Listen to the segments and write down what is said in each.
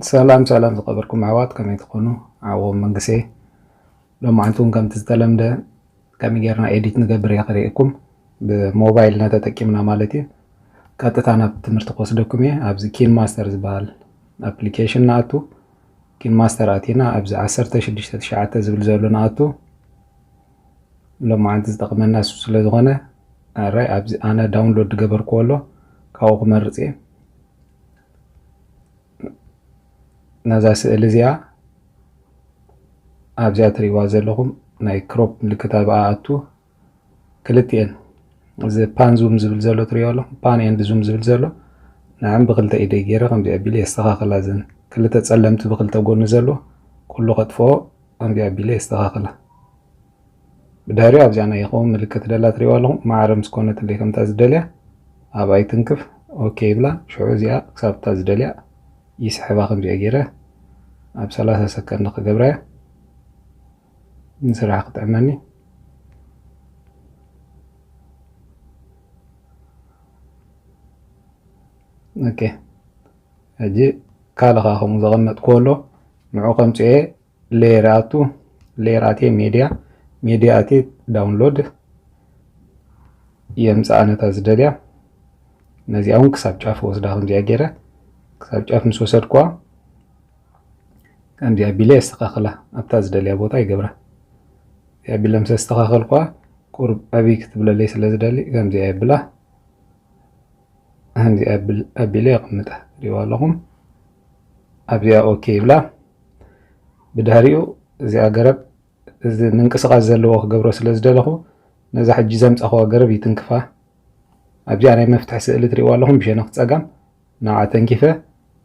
ሰላም ሰላም ዝኸበርኩም ኣሕዋት፣ ከመይ ትኾኑ? ዓዎም መንግሴ። ሎማዓንቲ እውን ከምቲ ዝተለምደ ከመይ ጌርና ኤዲት ንገብር እየ ከርእየኩም። ብሞባይልና ተጠቂምና ማለት እዩ። ቀጥታ ናብ ትምህርቲ ክወስደኩም እየ። ኣብዚ ኪን ማስተር ዝበሃል ኣፕሊኬሽን ንኣቱ። ኪን ማስተር ኣቲና ኣብዚ ዓሰርተ ሽዱሽተ ትሽዓተ ዝብል ዘሎ ንኣቱ። ሎማዓንቲ ዝጠቕመና እሱ ስለ ዝኾነ፣ ኣራይ ኣብዚ ኣነ ዳውንሎድ ዝገበርኩዎ ኣሎ፣ ካብኡ ክመርጽ እየ። ነዛ ስእሊ እዚኣ ኣብዚኣ ትርእይዋ ዘለኹም ናይ ክሮፕ ምልክት ኣብኣ ኣቱ። ክልቲኤን፣ እዚ ፓን ዙም ዝብል ዘሎ ትርእይዎ ኣለኹም፣ ፓን ኤንድ ዙም ዝብል ዘሎ፣ ንዐን ብክልተ ኢደይ ገይረ ከምዚ ኣቢለ የስተኻኽላ። እዘን ክልተ ጸለምቲ ብክልተ ጎኒ ዘሎ ኩሉ ከጥፍኦ ከምዚ ኣቢለ የስተኻኽላ። ብድሕሪኡ ኣብዚኣ ናይ ይኸውን ምልክት ደላ ትርእይዋ ኣለኹም። ማዕረ ምስ ኮነትለይ ከምታ ዝደልያ ኣብኣ ይትንክፍ፣ ኦኬ ይብላ። ሽዑ እዚኣ ክሳብ እታ ዝደልያ ይስሕባ። ከምዚኣ ገይረ ኣብ ሰላሳ ሰከንድ ክገብራ እየ። ንስራሕ ክጥዕመኒ። ኦኬ፣ ሕጂ ካልእ ኸዓ ከምኡ ዘቐመጥኩዎ ኣሎ፣ ንዑ ከምፅኦ እየ። ሌየር ኣቱ፣ ሌየር ኣትየ ሜድያ፣ ሜድያ ኣትየ ዳውንሎድ የምፅኣ ነታ ዝደልያ። ነዚኣ እውን ክሳብ ጫፍ ወስዳ ከምዚኣ ገይረ ክሳብ ጫፍ ምስ ወሰድኩዋ ከምዚኣ ኣቢለ የስተኻኽላ፣ ኣብታ ዝደልያ ቦታ ይገብራ። እዚኣ ኣቢለ ምስ ኣስተኻኸልኩዋ ቁሩብ ዕብይ ክትብለለይ ስለ ዝደሊ ከምዚኣ የብላ። ከምዚኣ ኣብል-፣ ኣቢለ የቕምጣ። ትሪእዋ ኣለኹም። ኣብዚኣ ኦኬ ይብላ። ብድሕሪኡ እዚኣ ገረብ፣ እዚ ምንቅስቓስ ዘለዎ ክገብሮ ስለ ዝደለኹ ነዛ ሕጂ ዘምጻኹዋ ገረብ ይትንክፋ። ኣብዚኣ ናይ መፍትሒ ስእሊ ትሪእዋ ኣለኹም፣ ብሸነኽ ጸጋም ንዓ ተንኪፈ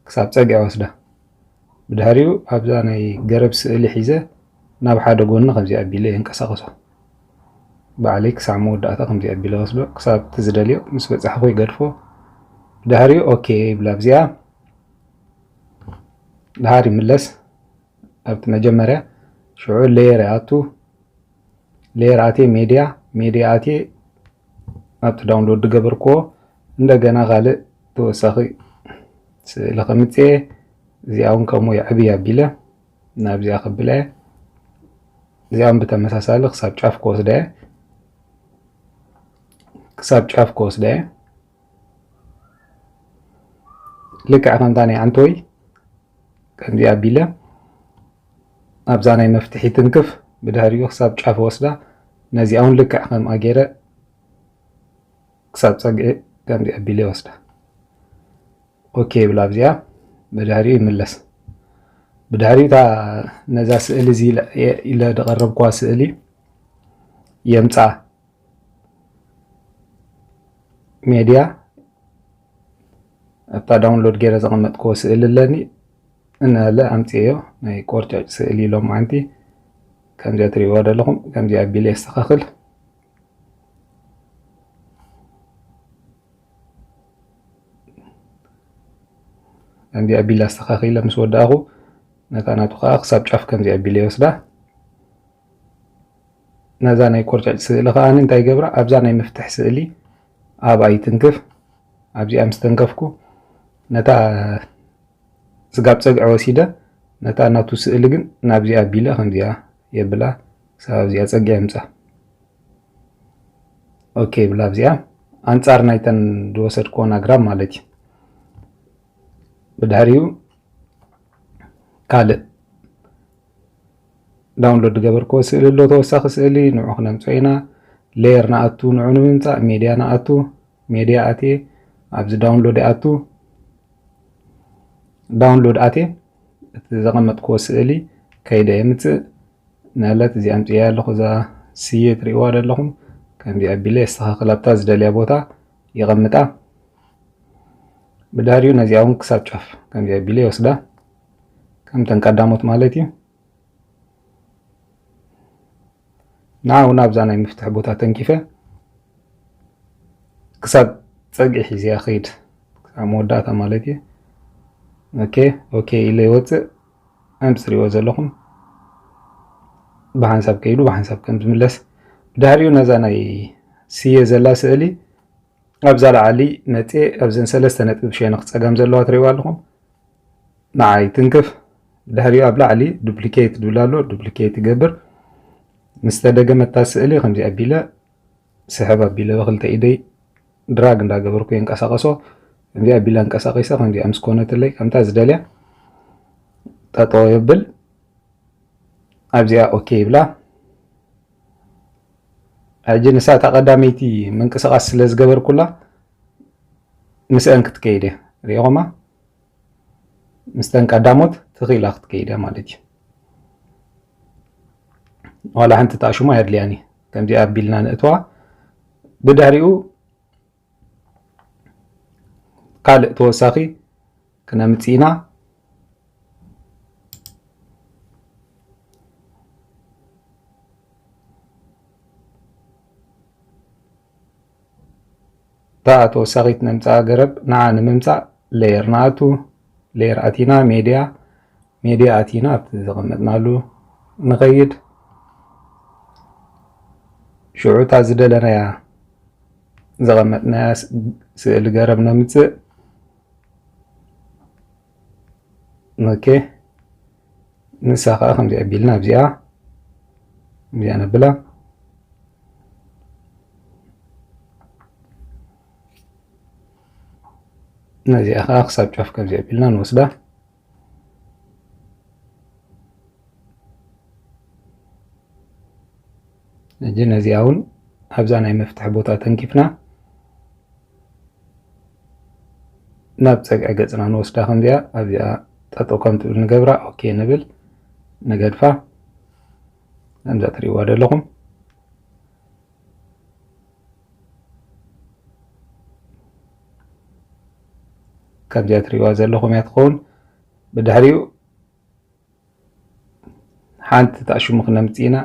ክሳብ ጸግዒ ወስዳ። ብድሕሪኡ ኣብዛ ናይ ገረብ ስእሊ ሒዘ ናብ ሓደ ጎኒ ከምዚ ኣቢለ የንቀሳቕሶ። ባዕለይ ክሳብ መወዳእታ ከምዚ ኣቢለ ወስዶ፣ ክሳብ እቲ ዝደልዮ ምስ በጻሕኹ ይገድፎ። ብድሕሪኡ ኦኬ ይብላ። ኣብዚኣ ድሓር ይምለስ። ኣብቲ መጀመርያ ሽዑ ሌየር ይኣቱ። ሌየር ኣትየ ሜድያ፣ ሜድያ ኣትየ ኣብቲ ዳውንሎድ ዝገበርክዎ እንደገና ካልእ ተወሳኺ ስእሊ ከምጽእ እየ። እዚኣ እውን ከምኡ የዕብይ ኣቢለ ናብዚኣ ከብላ እየ። እዚኣ እውን ብተመሳሳሊ ክሳብ ጫፍ ክወስዳ እየ። ክሳብ ጫፍ ክወስዳ እየ። ልክዕ ከምታ ናይ ዓንቶይ ከምዚ ኣቢለ ኣብዛ ናይ መፍትሒ ትንክፍ፣ ብድሕሪኡ ክሳብ ጫፍ ወስዳ። ነዚኣ እውን ልክዕ ከምኣ ገይረ ክሳብ ጸግዒ ከምዚ ኣቢለ ይወስዳ። ኦኬ ይብል ኣብዚኣ፣ ብድሕሪኡ ይምለስ። ብድሕሪኡ እታ ነዛ ስእሊ እዚ ኢለ፣ ኢለ ዝቐረብኩዋ ስእሊ የምጽኣ። ሜድያ ኣብታ ዳውንሎድ ገይረ ዘቐመጥክዎ ስእሊ ኣለኒ። እናለ ኣምፅኤዮ ናይ ቆርጫጭ ስእሊ ኢሎም ዓንቲ ከምዚኣ ትሪእዋ ዘለኹም። ከምዚኣ ኣቢለ የስተኻኽል። ከምዚኣ ኣቢለ ኣስተኻኺለ ምስ ወዳእኹ ነታ ናቱ ከዓ ክሳብ ጫፍ ከምዚኣ ኣቢለ ይወስዳ። ነዛ ናይ ቆርጫጭ ስእሊ ከዓ እንታይ ይገብራ? ኣብዛ ናይ መፍትሕ ስእሊ ኣብኣ ይትንክፍ። ኣብዚኣ ምስ ተንከፍኩ ነታ ስጋብ ፀግዒ ወሲደ ነታ ናቱ ስእሊ ግን ናብዚኣ ኣቢለ ከምዚኣ የብላ ክሳብ ኣብዚኣ ፀግዒ የምፃ። ኦኬ ይብላ ኣብዚኣ ኣንፃር ናይተን ዝወሰድክወን ኣግራብ ማለት እዩ። ብድሕሪኡ ካልእ ዳውንሎድ ዝገበርክዎ ስእሊ ኣሎ፣ ተወሳኺ ስእሊ፣ ንዑ ክነምፅኦ ኢና። ሌየር ንኣቱ፣ ንዑ ንምምፃእ ሜድያ ንኣቱ፣ ሜድያ ኣትየ ኣብዚ ዳውንሎድ ይኣቱ። ዳውንሎድ ኣትየ እቲ ዘቐመጥክዎ ስእሊ ከይደ የምፅእ። ንእለት እዚኣ ኣምፅያ ኣለኹ። እዛ ስየ ትሪእዋ ዘለኹም ከምዚ ኣቢለ የስተኻኽል፣ ኣብታ ዝደልያ ቦታ የቐምጣ። ብድሕሪኡ ነዚኣ እውን ክሳብ ጫፍ ከምዚ ኣቢለ ይወስዳ፣ ከምተን ቀዳሞት ማለት እዩ። ንዓ እውን ኣብዛ ናይ ምፍትሕ ቦታ ተንኪፈ ክሳብ ፀግዒ ሒዘያ ኸይድ፣ ክሳብ መወዳእታ ማለት እዩ። ኦኬ፣ ኦኬ ኢለ ይወፅእ። ከምዚ ትሪእዎ ዘለኹም ብሓንሳብ ከይዱ ብሓንሳብ ከም ዝምለስ፣ ብድሕሪኡ ነዛ ናይ ስየ ዘላ ስእሊ ኣብዛ ላዕሊ መፅየ ኣብዘን ሰለስተ ነጥቢ ሸነኽ ፀገም ዘለዋ ትሪእዋ ኣለኹም። ንዓይ ትንክፍ። ድሕሪኡ ኣብ ላዕሊ ዱፕሊኬት ዝብል ኣሎ፣ ዱፕሊኬት ይገብር። ምስ ተደገመት እታ ስእሊ ከምዚ ኣቢለ ስሕብ ኣቢለ ብክልተ ኢደይ ድራግ እንዳገበርኩ የንቀሳቀሶ። ከምዚ ኣቢለ ኣንቀሳቂሰ ከምዚኣ ምስ ኮነትለይ ከምታ ዝደልያ ጠጠው የብል። ኣብዚኣ ኦኬ ይብላ። ሕጂ ንሳ እታ ቀዳመይቲ ምንቅስቃስ ስለ ዝገበርኩላ ምስአን ክትከይድ እየ። ሪኢኹማ? ምስተን ቀዳሞት ትኽኢላ ክትከይድ እያ ማለት እዩ። ዋላ ሓንቲ እታ ሽሙ ኣየድልያን እዩ። ከምዚኣ ኣቢልና ንእትዋ። ብድሕሪኡ ካልእ ተወሳኺ ክነምጽእ ኢና። እታ ተወሳኺት ነምጽኣ ገረብ ንዓ ንምምጻእ ሌየር ንኣቱ፣ ሌየር ኣቲና ሜድያ፣ ሜድያ ኣቲና ኣብቲ ዘቐመጥናሉ ንኸይድ። ሽዑ እታ ዝደለናያ ዘቐመጥናያ ስ-፣ ስእሊ ገረብ ነምጽእ። ኦኬ፣ ንሳ ኸዓ ከምዚ ኣቢልና ኣብዚኣ፣ እዚኣ ነብላ። ነዚኣ ኸዓ ክሳብ ጫፍ ከምዚ ኣቢልና ንወስዳ። ሕጂ ነዚኣ እውን ኣብዛ ናይ መፍትሒ ቦታ ተንኪፍና ናብ ጸግዒ ገጽና ንወስዳ። ከምዚኣ ኣብዚኣ ጠጠው ከም ትብል ንገብራ። ኦኬ ንብል፣ ንገድፋ። ከምዛ ትርእይዋ ዘለኹም፣ ከምዚኣ ትርእይዋ ዘለኹም እያ ትኸውን። ብድሕሪኡ ሓንቲ እታ ሽሙ ክነምጽእ ኢና።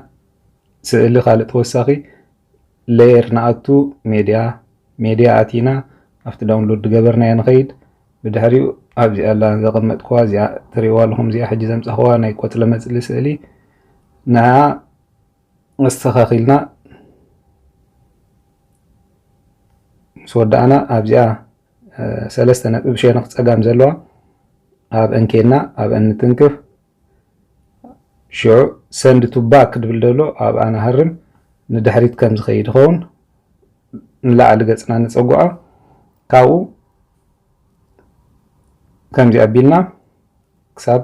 ስእሊ ካልእ ተወሳኺ ሌየር ንኣቱ፣ ሜድያ፣ ሜድያ ኣቲና ኣብቲ ዳውንሎድ ዝገበርናዮ ንኸይድ። ብድሕሪኡ ኣብዚኣ ኣላ ዘቐመጥኩዋ፣ እዚኣ ትርእይዋ ኣለኹም፣ እዚኣ ሕጂ ዘምጻኽዋ ናይ ቆጽለ መጽሊ ስእሊ፣ ንኣ ኣስተኻኺልና ምስ ወዳእና ኣብዚኣ፣ እ፣ ሰለስተ ነጥቢ ሸነኽ ጸጋም ዘለዋ ኣብአን ኬድና ኣብአን ንትንክፍ። ሽዑ ሰንድ ቱ ባክ ድብል ዘሎ ኣብኣ ንሃርም፣ ንድሕሪት ከም ዝኸይድ ይኸውን። ንላዕሊ ገጽና ንጸጉዖ። ካብኡ ከምዚ ኣቢልና ክሳብ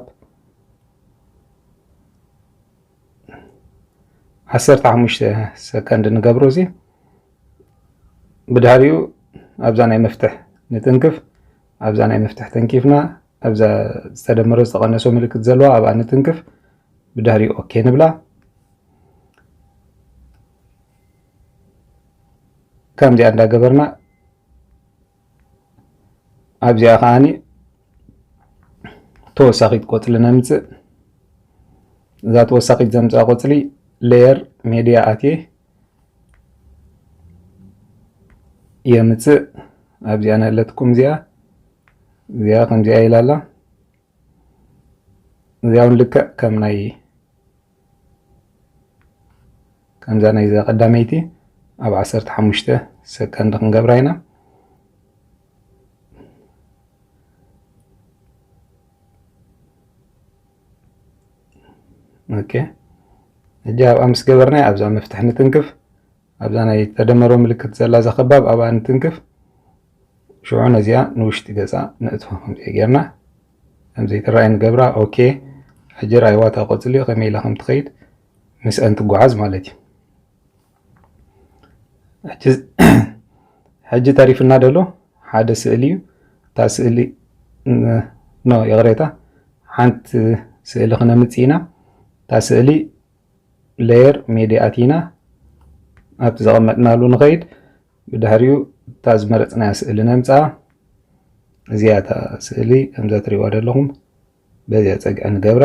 ዓሰርተ ሓሙሽተ ሰከንድ ንገብሮ። እዚ ብድሕሪኡ ኣብዛ ናይ መፍትሕ ንትንክፍ። ኣብዛ ናይ መፍትሕ ተንኪፍና ኣብዛ ዝተደመረ ዝተቐነሶ ምልክት ዘለዋ ኣብኣ ንትንክፍ። ብድሕሪኡ ኦኬ ንብላ። ከምዚኣ እንዳገበርና ኣብዚኣ ከዓኒ ተወሳኺት ቆጽሊ ነምጽእ። እዛ ተወሳኺት ዘምጽኣ ቆጽሊ ሌየር ሜድያ ኣትየ የምጽእ። ኣብዚኣ ነለትኩም እዚኣ፣ እዚኣ ከምዚኣ ኢላ ኣላ። እዚኣ እውን ልክዕ ከም ናይ ከምዛ ናይዛ ቀዳመይቲ ኣብ ዓሰርተ ሓሙሽተ ሰከንድ ክንገብራ ኢና። ኦኬ፣ ሕጂ ኣብኣ ምስ ገበርና ኣብዛ መፍትሕ ንትንክፍ። ኣብዛ ናይ ተደመሮ ምልክት ዘላ እዛ ከባብ ኣብኣ ንትንክፍ። ሽዑ ነዚኣ ንውሽጢ ገጻ ነእትዋ። ከምዚ ጌርና ከም ዘይትረኣይ ንገብራ። ኦኬ፣ ሕጂ ራእይዋ እታ ቆጽሊ ከመይ ኢላ ከም ትኸይድ ምስአን ትጓዓዝ ማለት እዩ። ሕጂ፣ ሕጂ ተሪፍና ደሎ ሓደ ስእሊ እዩ። እታ ስእሊ ን-፣ ኖ፣ ይቕሬታ፣ ሓንቲ ስእሊ ክነምጽእ ኢና። እታ ስእሊ ሌየር ሜድያ ኣቲና ኣብቲ ዘቐመጥናሉ ንኸይድ። ብድሕሪኡ እታ ዝመረጽናያ ስእሊ ነምጽኣ። እዚኣ እታ ስእሊ ከምዛ ትሪእዋ ዘለኹም በዚኣ ጸግዒ ንገብራ።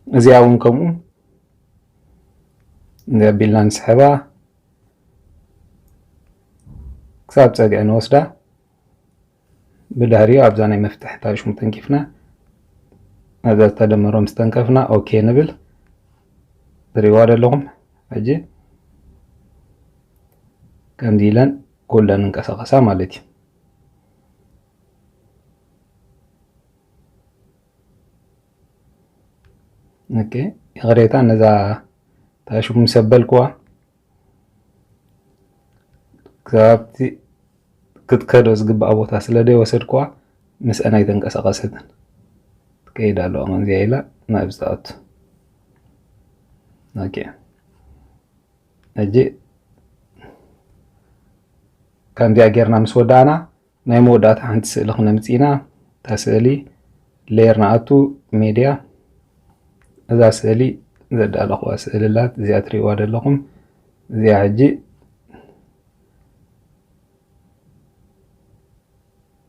እዚኣ እውን ከምኡ ዘቢልና ንስሕባ ክሳብ ጸግዒ ንወስዳ። ብድሕሪኡ ኣብዛ ናይ መፍትሕ እታ ሽሙ ተንኪፍና ኣብዛ ዝተደመሮ ምስ ተንከፍና ኦኬ ንብል። ትሪእዋ ዘለኹም ሕጂ ከምዚ ኢለን ኩለን እንቀሳቐሳ ማለት እዩ። ኦኬ፣ ይቕሬታ፣ ነዛ ታሽሙ ምስ ኣበልክዋ ክሳብቲ ክትከዶ ዝግባኣ ቦታ ስለ ዘይወሰድክዋ ምስአን ኣይተንቀሳቐሰትን። ትከይድ ኣለዋ ከምዚኣ ኢላ ናብዚ ትኣቱ። ኦኬ፣ ሕጂ ከምዚኣ ጌርና ምስ ወዳእና ናይ መወዳእታ ሓንቲ ስእሊ ክነምጽእ ኢና። እታ ስእሊ ሌየር ንኣቱ፣ ሜድያ፣ እዛ ስእሊ ዘዳለኹዋ ስእሊ ኣላት፣ እዚኣ ትርእይዋ ዘለኹም። እዚኣ ሕጂ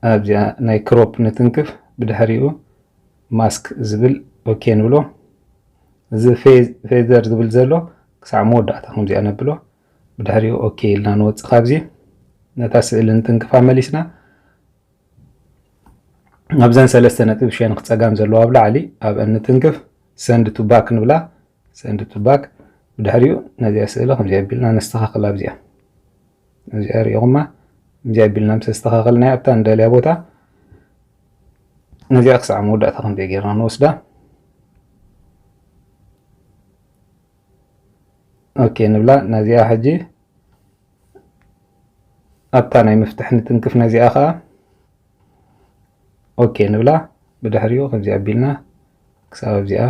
ኣብዚኣ ናይ ክሮፕ ንትንክፍ፣ ብድሕሪኡ ማስክ ዝብል ኦኬ ንብሎ። እዚ ፌዘር ዝብል ዘሎ ክሳዕ መወዳእታ ከምዚኣ ነብሎ፣ ብድሕሪኡ ኦኬ ኢልና ንወፅእ። ካብዚ ነታ ስእሊ ንትንክፋ መሊስና ኣብዘን ሰለስተ ነጥቢ ሸነኽ ፀጋም ዘለዋ ኣብ ላዕሊ ኣብአን ንትንክፍ፣ ሰንድ ቱ ባክ ንብላ። ሰንድ ቱ ባክ፣ ብድሕሪኡ ነዚኣ ስእሊ ከምዚኣ ኣቢልና ነስተኻኽል። ኣብዚኣ እዚኣ ሪኢኹማ፣ እዚኣ ኣቢልና ምስ ኣስተኻኸልናያ ኣብታ ንደልያ ቦታ፣ ነዚኣ ክሳዕ መወዳእታ ከምዚኣ ጌርና ንወስዳ። ኦኬ ንብላ። ነዚኣ ሕጂ ኣብታ ናይ ምፍትሕ ንትንክፍ፣ ነዚኣ ኸዓ ኦኬ ንብላ። ብድሕሪኡ ከምዚኣ ኣቢልና ክሳብ ኣብዚኣ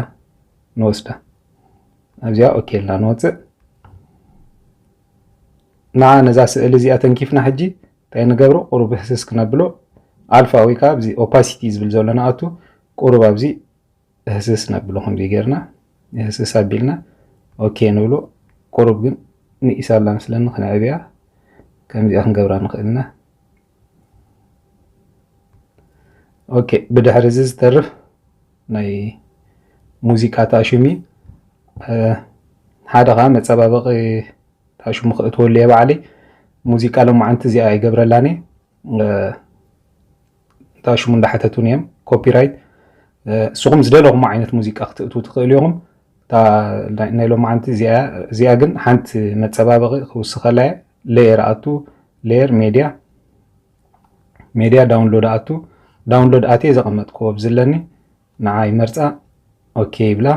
ንወስዳ። ኣብዚኣ ኦኬ ኢልና ንወፅእ። ንዓ ነዛ ስእሊ እዚኣ ተንኪፍና ሕጂ እንታይ ንገብሮ? ቁሩብ ህስስ ክነብሎ፣ ኣልፋ ወይ ከዓ ኣብዚ ኦፓሲቲ ዝብል ዘሎ ንኣቱ፣ ቁሩብ ኣብዚ ህስስ ነብሎ። ከምዚ ጌርና ህስስ ኣቢልና ኦኬ ንብሎ። ቁሩብ ግን ንኢሳ ኣላ መስለኒ፣ ክነዕብያ። ከምዚኣ ክንገብራ ንኽእል ኢና። ኦኬ፣ ብድሕሪ እዚ ዝተርፍ ናይ ሙዚቃ ታሹም እዩ። እ፣ ሓደ ኸዓ መፀባበቒ ታሹም ክእትወሉ እየ ባዕለይ። ሙዚቃ ሎማዓንቲ እዚኣ ኣይገብረላን እየ። እ፣ ታሹም እንዳሓተቱን እዮም ኮፒራይት። እ፣ እስኹም ዝደለኹም ዓይነት ሙዚቃ ክትእትዉ ትኽእሉ ኢኹም። እታ ናይ፣ ናይ ሎማዓንቲ እዚኣ፣ እዚኣ ግን ሓንቲ መፀባበቒ ክውስኸላ እየ። ሌየር ኣቱ፣ ሌየር ሜድያ፣ ሜድያ ዳውንሎድ ኣቱ። ዳውንሎድ ኣትየ ዘቐመጥክዎ ኣብዚ ኣለኒ፣ ንዓ ይመርፃ። ኦኬ ይብላ።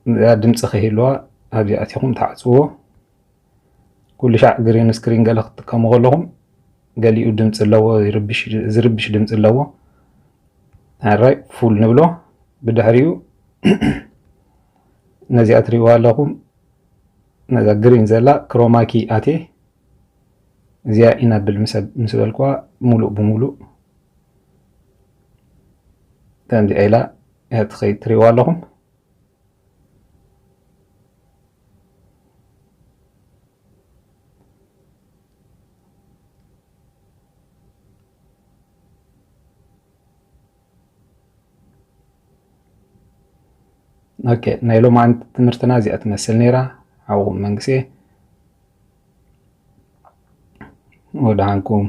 እዚኣ ድምፂ ከይህልዋ ኣብዚ ኣቲኹም ትዓፅዎ። ኩሉ ሻዕ ግሪን ስክሪን ገለ ክትጥቀሙ ከለኹም ገሊኡ ድምፂ ኣለዎ፣ ይርብሽ፣ ዝርብሽ ድምፂ ኣለዎ። ኣራይ ፉል ንብሎ። ብድሕሪኡ ነዚኣ ትሪእዋ ኣለኹም፣ ነዛ ግሪን ዘላ ክሮማኪ ኣትየ እዚኣ ኢነብል ምስ፣ ምስ በልኩዋ ሙሉእ ብሙሉእ ከምዚኣ ኢላ እያ ትኸይድ፣ ትሪእዋ ኣለኹም። ኦኬ፣ ናይ ሎማዓንቲ ትምህርትና እዚኣ ትመስል ነይራ። ሓውኹም መንግስቴ፣ ወደሓንኩም።